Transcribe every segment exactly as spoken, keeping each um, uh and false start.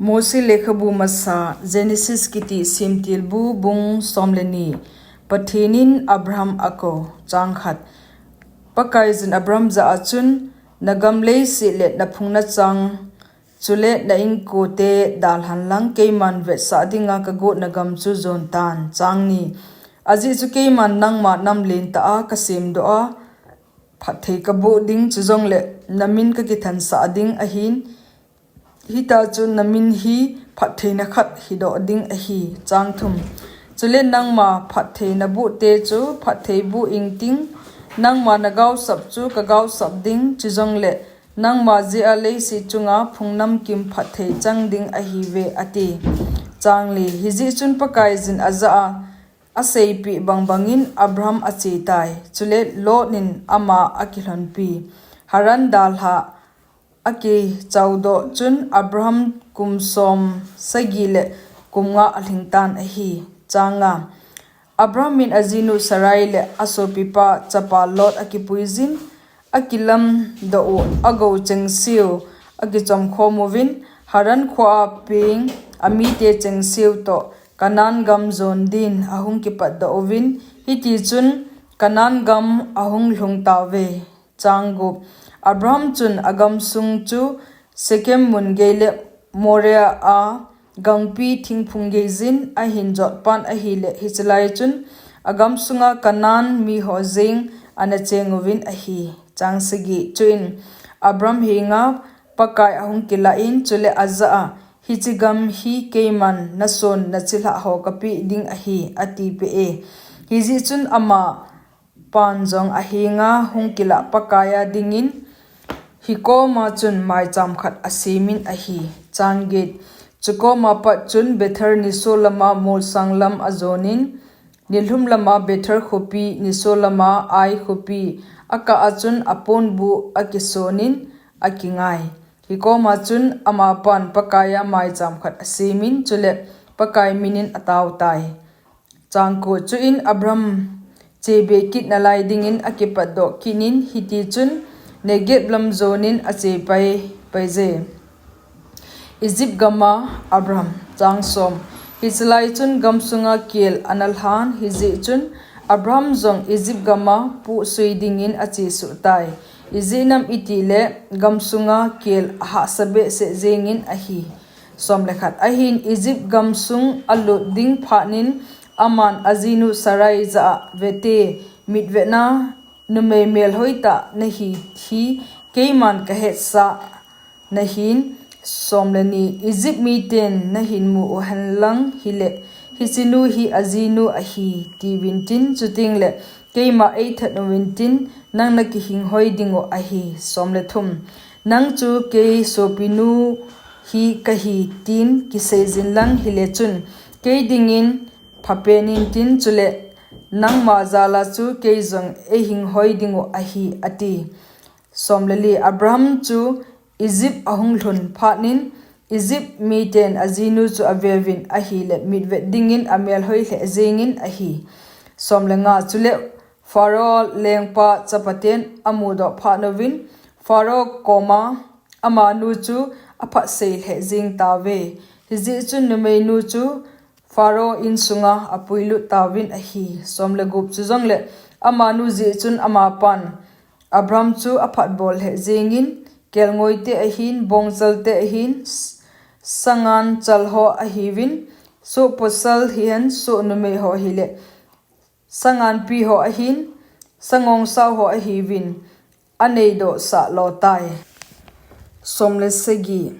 Mosi lekhabu masa, Genesis kiti simtilbu bung som le ni. Pathen in Abraham a ko. Chang khat. Pakaiyin Abraham jah a chun, na gam leiset le na phung na chang, chule na inkote dalhan lang keiman vetsah dinga ka gotna gam chu jon tan. Chang ni. Ajeh chu keiman nangma nam lentah a ka semdoh a, phatthei ka boh ding, chujongle na min ka kithansah ding ahin, hita chun na min hi phattheina khat hidoh ding ahi. Chang thum. Chule nangma phatthei na boh te chu phatthei boh ingting, nangma na gaosap chu ka gaosap ding, chujongle nangma jeh a leiset chunga phung namkim phatthei chang ding ahiuve, ati. Chang li. Hijeh chun Pakaiyin ajah a, aseipeh bangbangin Abraham ache tai. Chule Lot in ama akilhonpi Haran dalha a kichaudoh chun Abraham kum som sagi le kum nga alhing tan ahi. Chang nga. Abraham in ajinu Sarai le asopipa chapa Lot akipuiyin, akilamdoh u agou chengseu akichomkhom uvin, Haran khoa peng amite chengseu toh Canaan gam jon din ahung kipatdoh uvin, hiti chun Canaan gam ahung lhung tauve. Chang gup. Abraham chun agamsung chu Shechem mun gei le Moreh a gangpi thingphung geiyin ahin jotpan ahile, hiche lai chun agamsunga Canaan miho jeng ana cheng uvin ahi. Chang sagi. Chuin Abraham henga Pakai ahung kilah in, chule ajah a, hiche gam hi keiman nason nachilhah ho kapeh ding ahi, atipeh e. Hijeh chun ama pan jong ahenga hung kilah Pakai a dingin, hikoma chun maicham khat asemin ahi. Chang get. Chukoma pat chun Bethel niso lama molsang lam ajonin, nilhum lama Bethel khopi, niso lama Ai khopi, akah a chun aponbuh akisonin akingai. Hikoma chun amapan Pakai a maicham khat asemin, chule Pakai minin atao tai. Chang ko. Chuin Abraham chebe kit nalai dingin akipatdoh kit in, hiti chun Negeb lam jonin ache pai, paije. Egypt gama Abraham. Chang som. Hiche lai chun gamsunga kel ana lhan, hijeh chun Abraham jong Egypt gama pohsui dingin achesuh tai. Ijeh inem itile gamsunga kel ahahsa behseh jengin ahi. Som le khat. Ahin Egypt gamsung alut ding phatnin aman ajinu Sarai jah a, vete, mitvetna numei melhoitah nahi hi keiman kahetsah nahin. Som le ni. Egypt miten nahin mu uhen lang hile, hichenu hi ajinu ahi tiuvin tin, chutengle keima eithat uvin tin, nang nakihinghoi dingu ahi. Som le thum. Nang chu kei sopinu hi kahi tin kiseijin lang hile chun, kei dingin phapen intin, chule nangma jala chu kei jong eihinghoi dingu ahi, ati. Som le li. Abraham chu Egypt ahung lhun phatnin, Egypt miten ajinu chu aveuvin ahile, mitvet dingin amelhoi lheh jengin ahi. Som le nga. Chule Pharaoh lengpa chapaten amudoh phatnuvin, Pharaoh koma amanu chu aphatsei lheh jeng tauve. Hijeh chun numeinu chu Pharaoh insunga apuilut tauvin ahi. Som le gup. Chujongle amanu jeh chun amapan Abraham chu aphatbol lheh jengin, kelngoite ahin, bongchalte ahin, s-, sangan chalho ahiuvin, soh pasal hihen, soh numeiho hile, sanganpiho ahin, sangongsauho ahiuvin, aneidohsah lo tai. Som le sagi.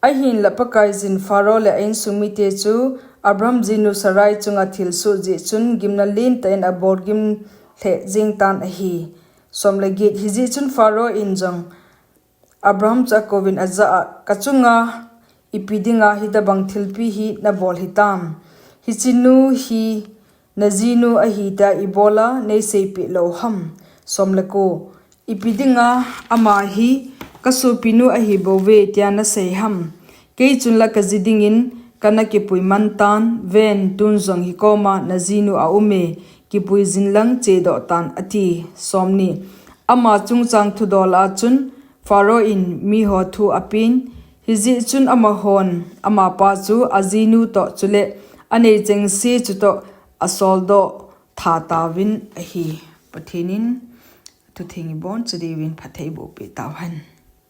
Ahinla Pakaiyin Pharaoh le a-insung mite chu Abraham jinu Sarai chunga thilsoh jeh chun gimna lentah in abolgim lheh jengtan ahi. Som le get. Hijeh chun Pharaoh in jong Abraham chu akouvin ajah a, kachunga ipi dinga hitobang thilpi hi nabol hitam? Hichenu hi najinu ahi tia ibola neiseipeh lou ham? Som le ko. Ipi dinga ama hi kasopinu ahibouve tia nasei ham? Kei chunla kaji dingin kana kipui mantan, ven, tun jong hikoma najinu aume, kipuijin lang chedoh tan, ati. Som ni. Ama chungchang thudol a chun Pharaoh in miho thu apen, Hijeh chun amahon amapa chu ajinu toh chule anei chengse chutoh asoldoh tha tauvin ahi. Pathen in athutheng ibonchauva phatthei boh peh tauhen.